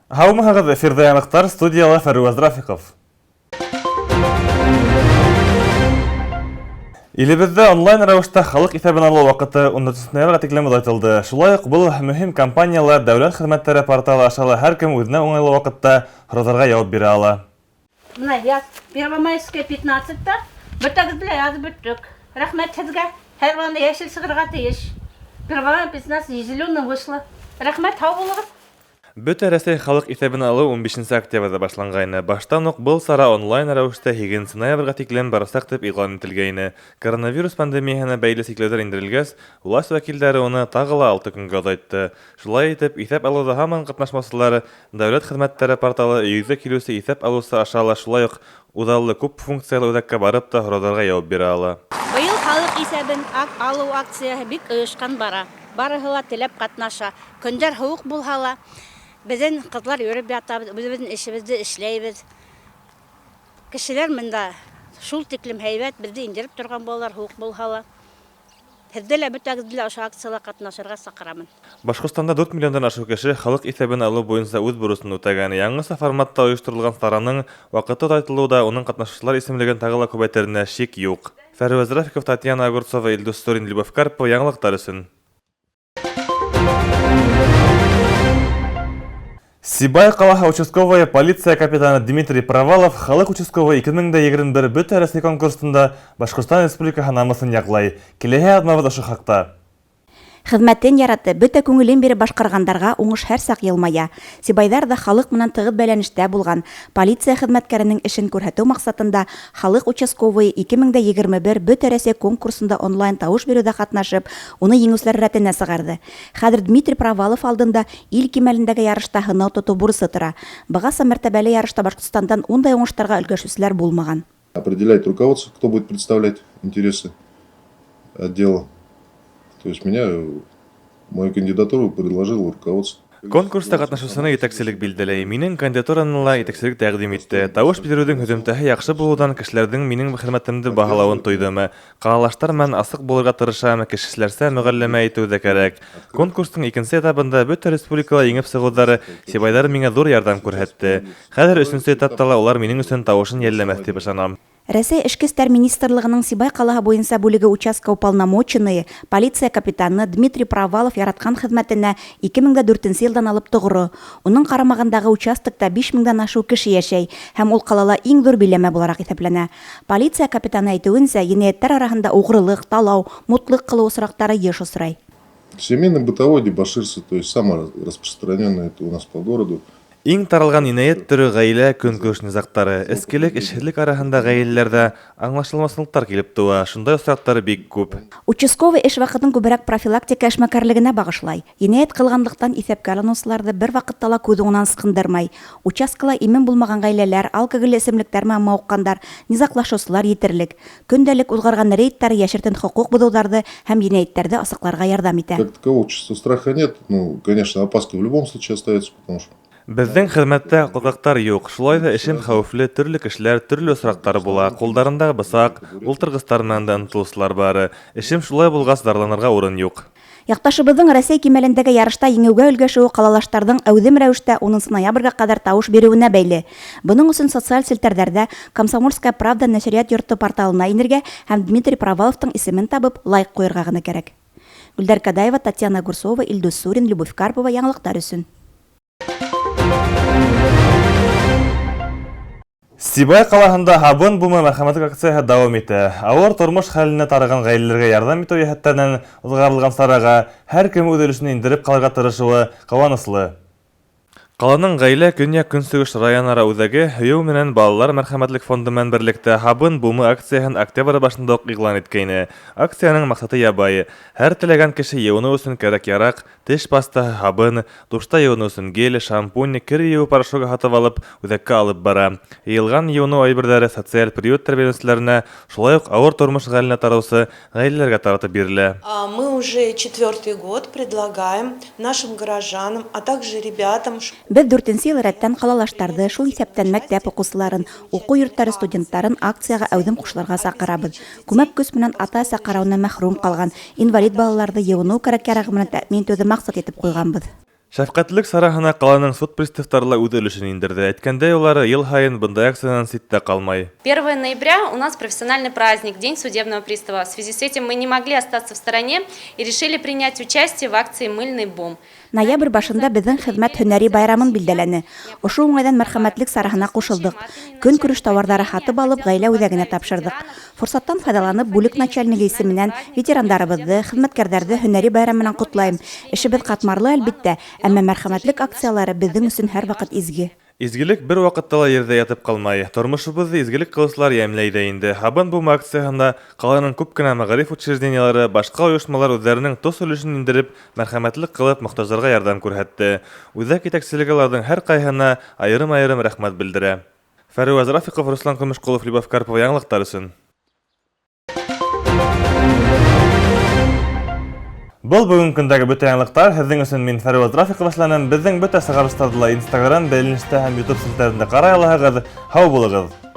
Һаумыһығыҙ, эфирҙа яңылыҡтар, студияла Фәрүәз Рафиҡов. Илебеҙҙә онлайн рәүештә халыҡ иҫәбен алыу ваҡыты 14 ноябргә тиклем оҙайтылды. Шулай уҡ был мөһим кампанияла дәүләт хеҙмәттәре порталы аша ла һәр кем үҙенә уңайлы ваҡытта һорауҙарға яуап бирә ала. Менә яз Первомайская 15-та бөтәгеҙ белән язып бөттөк. Рәхмәт һеҙгә. Һәр баланы йәшел сығырға тейеш. Первомай 15 зеленый вышло. Рәхмәт, һау булығыҙ. Бөтә Рәсәй халыҡ иҫәбен алыу 15 октябрҙә башланғайны. Баштан уҡ был сара онлайн рәүештә 8 ноябргә тиклем барасаҡ тип иғлан ителгәйне. Коронавирус пандемияһына бәйле сикләүҙәр индерелгәс, власть вәкилдәре уны тағы ла 6 көнгә оҙайтты. Шулай итеп, иҫәп алыуҙа һаман ҡатнашмаусылар дәүләт хеҙмәттәре порталы өйөгөҙгә килеүсе иҫәп алыусы аша ла шулай уҡ үҙаллы күп функциялы үҙәккә барып та һорауҙарға яуап бирә ала. Быйыл халыҡ иҫәбен алыу акцияһы бик ойошҡан бара. Барыһы ла теләп ҡатнаша. Көндәр һыуыҡ булһа ла, беҙҙең ҡыҙлар йөрөп ятабыҙ, үҙебеҙҙең эшебеҙҙе эшләйбеҙ. Кешеләр мында шул тиклем һәйбәт, беҙҙе индереп торған булалар, һыуыҡ булһа ла. Һеҙҙе лә, бөтәгеҙҙе лә ошо акцияла ҡатнашырға саҡырамын. Башҡортостанда 4 миллиондан ашыу кеше халыҡ иҫәбен алыу буйынса үҙ бурысын үтәгән. Яңыса форматта ойошторолған сараның ваҡыты оҙайтылыуы да уның ҡатнашыусылар исемлеген тағы ла күбәйтеренә шик юҡ. Фәрүәз Рафиков, Татьяна Огурцова, Илдус Сурин, Любовь Карпова, яңылыҡтар өсөн. Сибай ҡалаһы участковая полиция капитаны Дмитрий Провалов халыҡ участковый 2021 бөтә Рәсәй конкурсында Башҡортостан Республикаһы намыҫын яҡлай. Киләһе аҙнабыҙ ошо хаҡта. Хеҙмәтен яратып, бөтә күңелен биреп башҡарғандарға уңыш һәр саҡ йылмая. Сибайҙар ҙа халыҡ менән тығыҙ бәйләнештә булған полиция хеҙмәткәренең эшен күрһәтеү маҡсатында халыҡ участковый 2021 бөтә Рәсәй конкурсында онлайн тауыш биреүҙә ҡатнашып, уны еңеүселәр рәтенә сығарҙы. Хәҙер Дмитрий Провалов алдында ил кимәлендәге ярышта һынау тотоу бурысы тора. Бығаса мәртәбәле ярышта Башҡортостандан ундай уңыштарға өлгәшеүселәр булмаған. Определяет руководство, кто будет представлять интересы отдела. То есть мою кандидатуру предложил руководство. Конкурста ҡатнашыусыны етәкселек билдәләй. Минең кандидатураны ла етәкселек тәҡдим итте. Тауыш биреүҙең һөҙөмтәһе яҡшы булыуҙан кешеләрҙең минең хеҙмәтемде баһалауын тойҙом. Ҡалалаштар менән асыҡ булырға тырышам, кешеләрсә мөғәлләмә итеү ҙә кәрәк. Конкурстың икенсе этабында бөтә республикала еңеп сығыуҙары сибайҙар миңә ҙур ярҙам күрһәтте. Хәҙер өсөнсө этапта ла улар минең өсөн тауышын йәлләмәҫ тип ышанам. Рәсәй Эшке эштәр министрлығының Сибай ҡалаһы буйынса бүлеге участка уполномоченные полиция капитаны Дмитрий Провалов яратҡан хеҙмәтенә 2004 йылдан алып тоғро. Уның ҡарамағындағы участокта 5000-дән ашыу кеше йәшәй һәм ул ҡалала иң ҙур биләмә булараҡ иҫәпләнә. Полиция капитаны әйтеүенсә, енәйәттәр араһында уғрылыҡ, талау, мутлыҡ ҡылыу осраҡтары йыш осрай. Семейно-бытовое дебоширство, то есть самое распространенное это у нас по городу. Иң таралған енәйәт төрө ғаилә көнкүреш низағтары. Эскелек, эшһеҙлек араһында ғаиләләрҙә аңлашылмаусанлыҡтар килеп тыуа. Шундай осраҡтар бик күп. Участковый эш ваҡытын күберәк профилактика эшмәкәрлегенә бағышлай. Енәйәт ҡылғанлыҡтан иҫәпкә алыныусыларҙы бер ваҡытта ла күҙ уңынан ысҡындырмай. Участкала имен булмаған ғаиләләр, алкоголь эсемлектәр менән мауыҡҡандар, низаҡлашыусылар етерлек. Көндәлек уҙғарған рейдтар йәшертен хоҡуҡ боҙоуҙарҙы һәм енәйәттәрҙе асыҡларға ярҙам итә. Как такового чувства страха нет. Конечно, опаска в любом случае остается, потому что Беҙҙең хеҙмәттә ҡурҡаҡтар юҡ. Шулай ҙа эшем хәүефле, төрлө кешеләр, төрлө осраҡтар була. Ҡулдарында бысаҡ, ултырғыстар менән дә ынтылыусылар бар. Эшем шулай булғас, зарланырға урын юҡ. Яҡташыбыҙҙың Рәсәй кимәлендәге ярышта еңеүгә өлгәшеүе ҡалалаштарҙың әүҙем рәүештә 10 ноябргә ҡәҙәр тауыш биреүенә бәйле. Бының өсөн социаль селтәрҙәрҙә Комсомольская правда нәшриәт йорто порталына инергә һәм Дмитрий Проваловтың исемен табып лайк ҡуйырға ғына кәрәк. Гөлдәр Кадаева, Татьяна Огурцова, Илдус Сурин, Любовь Карпова, яңылыҡтар өсөн. Сибай ҡалаһында һабын бумы мәрхәмәтлек акцияһы дауам итә. Ауыр тормош хәленә тарыған ғаиләләргә ярҙам итеү йәһәттәренән уҙғарылған сараға һәр кем үҙ өлөшөн индереп ҡалырға тырышыуы ҡыуаныслы. Ҡаланың ғаилә көньяҡ-көнсығыш район-ара үҙәге һөйөү менән балалар мәрхәмәтлек фонды менән берлектә һабын бумы акцияһын октябрь башында уҡ иғлан иткәйне. Акцияның маҡсаты ябай. Һәр теләгән кеше йыуыныу өсөн кәрәк-яраҡ, теш пастаһы, һабын, душта йыуыныу өсөн гель, шампунь, кер йыуыу порошогы һатып алып, үҙәккә алып бара. Йыйылған йыуыныу әйберҙәре социаль приют тәрбиәләнеүселәренә, шулай уҡ ауыр тормош хәленә тарыусы ғаиләләргә таратып бирелә. Мы уже 4-й год предлагаем нашим горожанам, а также ребятам Беҙ дүртенсе йыл рәттән ҡалалаштарҙы, шул иҫәптән мәктәп уҡыусыларын, уҡыу йорттары студенттарын акцияға әүҙем ҡушылырға саҡырабыҙ. Күмәк көс менән ата-әсә ҡарауына мәхрүм ҡалған инвалид балаларҙы йыуыныу кәрәк-ярағы менән тәьмин итеүҙе маҡсат итеп ҡуйғанбыҙ. Шәфҡәтлелек сараһына ҡаланың суд приставтары ла үҙ өлөшөн индерҙе. Әйткәндәй, улар йыл һайын бындай акциянан ситтә ҡалмай. 1 ноября у нас профессиональный праздник, День судебного пристава. В связи с этим мы не могли остаться в стороне и решили принять участие в акции «Мыльный бум». Ноябрь башында беҙҙең хеҙмәт һөнәри байрамын билдәләне. Ошо уңайҙан мәрхәмәтлек сараһына ҡушылдыҡ. Көнкүреш тауарҙары һатып алып, ғаилә үҙәгенә тапшырҙыҡ. Форсаттан файҙаланып, бүлек начальнигы исеменән ветерандарыбыҙҙы, хеҙмәткәрҙәрҙе һөнәри байрам менән ҡотлайым. Эшебеҙ ҡатмарлы, әлбиттә, әммә мәрхәмәтлек акциялары беҙҙең өсөн һәр ваҡыт изге. Изгелек бер ваҡытта ла ерҙә ятып ҡалмай. Тормошобоҙҙо изгелек ҡылыусылар йәмләй ҙә инде. Һабын бумы акцияһында ҡаланың күп кенә мәғариф учреждениелары, башҡа ойошмалар үҙҙәренең тос өлөшөн индереп, мәрхәмәтлек ҡылып, мохтаждарға ярҙам күрһәтте. Үҙәк етәкселеге уларҙың һәр ҡайһыһына айырым-айырым рәхмәт белдерә. Фәруаз Рафиҡов, Руслан Көмөшҡолов, Любовь Карпова яңылыҡтар өсөн. Был бөгөн көндәге бөтә яңылыҡтар. Һеҙҙең өсөн мин Фәруаз Рафиҡов эшләнем. Беҙҙең бөтә сығарыштарҙы ла Instagram, бәйләнештә һәм YouTube селтәрендә ҡарай алаһығыҙ. Һау булығыҙ!